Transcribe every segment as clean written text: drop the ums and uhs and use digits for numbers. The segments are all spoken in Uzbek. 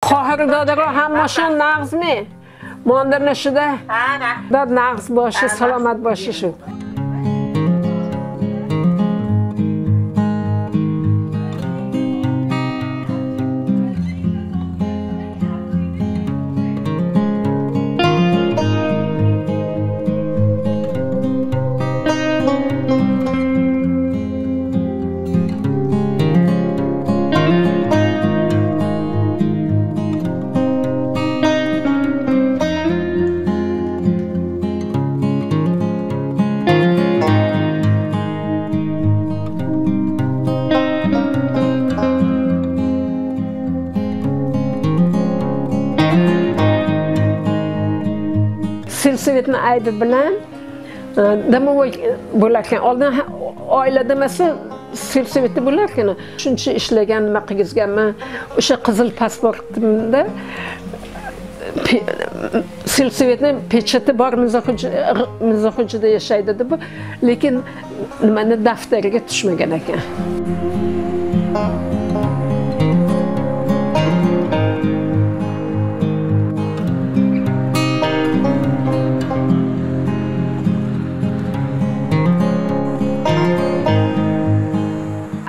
Qohir dodaro hammashon nag'zmi? Mondirni shuda. Dod nag'z boshi, salomat boshi shu. Selsovetni aybi bilan domovoy bo'larkan. Oldin oilada demasa selsovetda bo'larkan. Shuncha ishlagan, nima qilgizganman. O'sha qizil pasportimda selsovetni pechati bor, Mirzaxo'jada yashaydi deb, lekin nimani daftariga tushmagan ekan.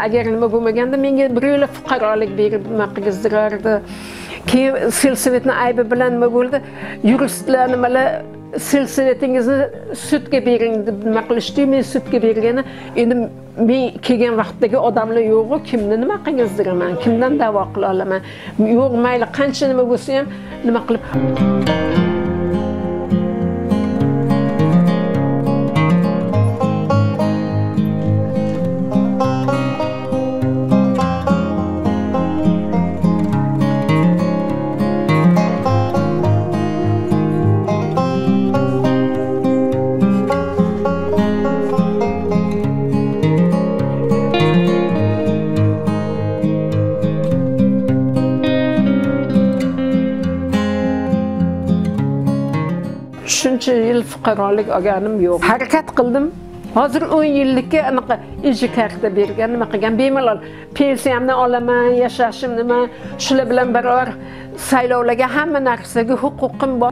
Agar nima bo'lmaganda menga bir yo'la fuqarolik berib nima qilgizdirardi. Keyin selsovetni aybi bilan nima bo'ldi? Yuristlar nimalar selsovetingizni sudga bering deb nima qilishdi, men sudga bergani endi men kelgan vaqtdagi odamlar yo'q-ku, kimni nima qilgizdiraman, kimdan da'vo qila olaman? Yo'q, mayli, qancha nima bo'lsa ham nima qilib shuncha yil fuqarolik olganim yo'q. Harakat qildim. Hozir 10 yillikka anaqa ijara karta bergan, nima qilgan, bemalol pensiyamni olaman, yashashim nima, shular bilan barobar saylovlarga hamma narsaga huquqim bor.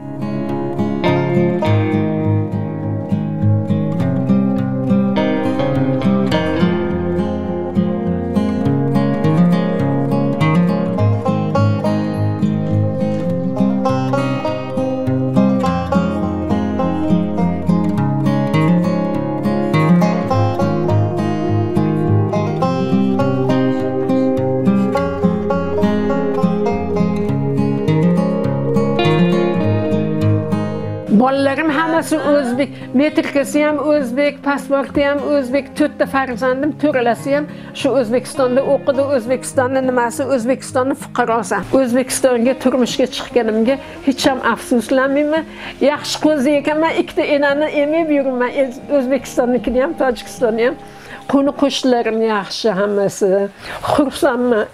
Bolalarim hammasi o'zbek, metrikasi ham o'zbek, pasporti ham o'zbek, 4 ta farzandim, to'ralasi ham shu O'zbekistonda o'qidi, O'zbekistonni nimasi, O'zbekistonni fuqarosi. O'zbekistonga turmushga chiqqanimga hech ham afsuslanmayman. Yaxshi qo'zi ekanman, ikkita enani emib yuribman, O'zbekistonnikini ham, Tojikistonni ham. Qo'ni qo'shnilarim yaxshi hammasi. Xursandman.